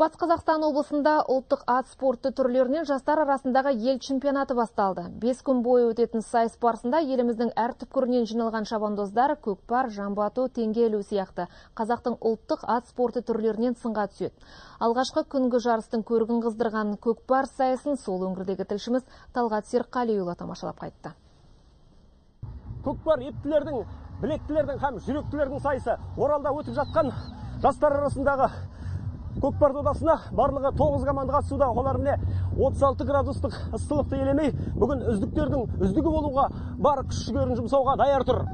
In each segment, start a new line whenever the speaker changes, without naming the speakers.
Батыс Қазақстан облысында ұлттық ат спорты түрлерінен жастар арасындағы ел чемпионаты басталды. 5 күн бойы өтетін сайыс барысында еліміздің әр түкпірінен жиналған шабандоздар көкпар, жамбы ату, теңге ілу сияқты қазақтың ұлттық ат спорты түрлерінен сынға түседі. Алғашқы күнгі жарыстың көрігін қыздырған көкпар сайысын сол өңірдегі тілшіміз Талғат Серікқалиұлы тамашалап қайтты.
Көкпар ептілердің, білектілердің һәм жүректілердің сайысы. Оралда өтіп жатқан жастар арасындағы көкпар додасына барлығы 9 команда қатысуда. Олар міне 36 градустық ыстылықты елемей, бүгін үздіктердің үздігі болуға бар күш жігерін жұмсауға даяр тұр.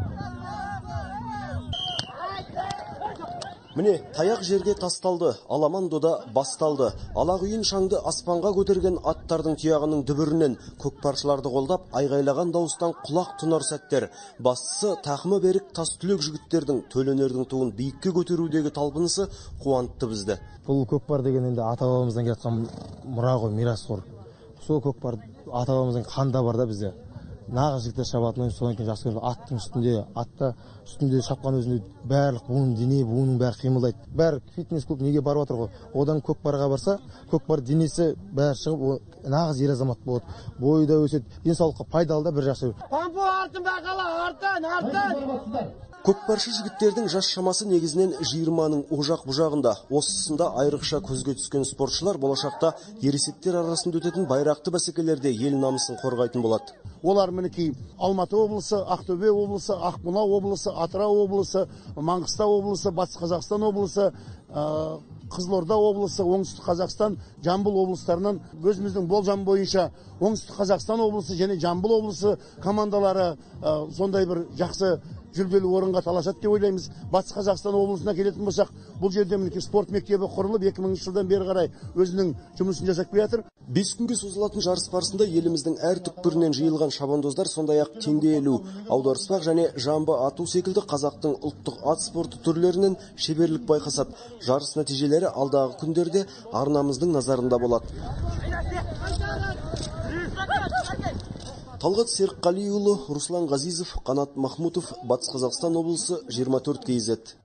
Міне, таяқ жерге тасталды, аламан дода басталды. Алақұйын шаңды аспанға көтерген аттардың тұяғының дүбірінен көкпаршыларды қолдап, айғайлаған дауыстан құлақ тұнар сәттер. Бастысы, тақымы берік тас түлек жігіттердің төл өнердің туын биікке көтерудегі талпынысы қуантты бізді.
Бұл көкпар деген енді ата-бабамыздан келе жатқан мұра ғой, мирас қор. Сол көкпар ата-бабамыздың қанында бар да бізде. Нағыз жігіттер шабатын ойын, содан кейін жақсы көріп, аттың үстінде, атта үстінде шапқан өзінде барлық буын, дене буынның бәрі қимылдайды. Бәрі фитнес клуб неге барып жатыр ғой. Одан көкпарға барса, көкпар денесі бәрі шығып, нағыз ер азамат болады. Бойы да өседі, денсаулыққа пайдалы да бір жақсы.
Пампу артын бақала, арттан, арттан.
Көкпаршы жігіттердің жас шамасы негізінен 20-ның оғ бұжағында. Осысында айрықша көзге түскен спортшылар болашақта ересектер арасында өтетін байрақты бәсекелерде ел намысын қорғайтын болады.
Олар мінекей Алматы облысы, Ақтөбе облысы, Ақмола облысы, Атырау облысы, Маңғыстау облысы, Батыс Қазақстан облысы, Қызылорда облысы, Оңтүстік Қазақстан, Жамбыл облыстарынан өзіміздің болжам бойынша Оңтүстік Қазақстан облысы және Жамбыл облысы командалары сондай бір жақсы жүлделі орынға таласады деп ойлаймыз. Батыс Қазақстан облысына келетін болсақ, бұл жерде мінекей спорт мектебі құрылып, 2000 жылдан бері қарай өзінің жұмысын жасап келе жатыр.
5 күнге созылатын жарыс барысында еліміздің әр түкпірінен жиылған шабандоздар сондай-ақ теңге ілу, аударыспақ және жамбы ату секілді қазақтың ұлттық ат спорты түрлерінен шеберлік байқасады. Жарыс нәтижелері алдағы күндерде арнамыздың назарында болады. Талғат Серікқалиұлы, Руслан Ғазизов, Қанат Махмутов, Батыс Қазақстан облысы, 24 KZ.